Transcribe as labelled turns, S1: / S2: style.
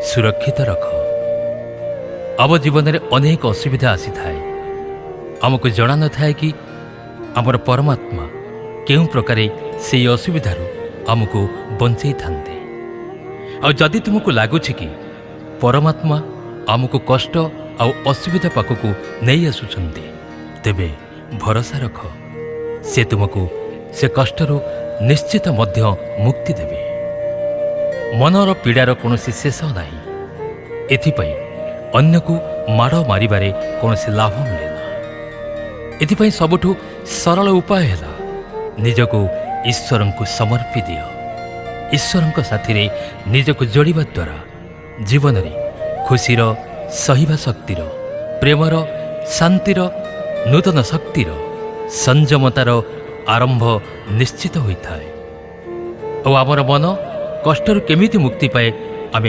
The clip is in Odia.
S1: ସୁରକ୍ଷିତ ରଖ। ଆମ ଜୀବନରେ ଅନେକ ଅସୁବିଧା ଆସିଥାଏ। ଆମକୁ ଜଣା ନଥାଏ କି ଆମର ପରମାତ୍ମା କେଉଁ ପ୍ରକାରେ ସେଇ ଅସୁବିଧାରୁ ଆମକୁ ବଞ୍ଚେଇଥାନ୍ତି। ଆଉ ଯଦି ତୁମକୁ ଲାଗୁଛି କି ପରମାତ୍ମା ଆମକୁ କଷ୍ଟ ଆଉ ଅସୁବିଧା ପାଖକୁ ନେଇ ଆସୁଛନ୍ତି, ତେବେ ଭରସା ରଖ, ସେ ତୁମକୁ ସେ କଷ୍ଟରୁ ନିଶ୍ଚିତ ମଧ୍ୟ ମୁକ୍ତି ଦେବେ। ମନର ପୀଡ଼ାର କୌଣସି ଶେଷ ନାହିଁ। ଏଥିପାଇଁ ଅନ୍ୟକୁ ମାଡ଼ ମାରିବାରେ କୌଣସି ଲାଭ ମିଳେ ନା। ଏଥିପାଇଁ ସବୁଠୁ ସରଳ ଉପାୟ ହେଲା, ନିଜକୁ ଈଶ୍ୱରଙ୍କୁ ସମର୍ପି ଦିଅ। ଈଶ୍ୱରଙ୍କ ସାଥିରେ ନିଜକୁ ଯୋଡ଼ିବା ଦ୍ୱାରା ଜୀବନରେ ଖୁସିର, ସହିବା ଶକ୍ତିର, ପ୍ରେମର, ଶାନ୍ତିର, ନୂତନ ଶକ୍ତିର, ସଂଯମତାର ଆରମ୍ଭ ନିଶ୍ଚିତ ହୋଇଥାଏ। ଆଉ ଆମର ମନ କଷ୍ଟରୁ କେମିତି ମୁକ୍ତି ପାଏ,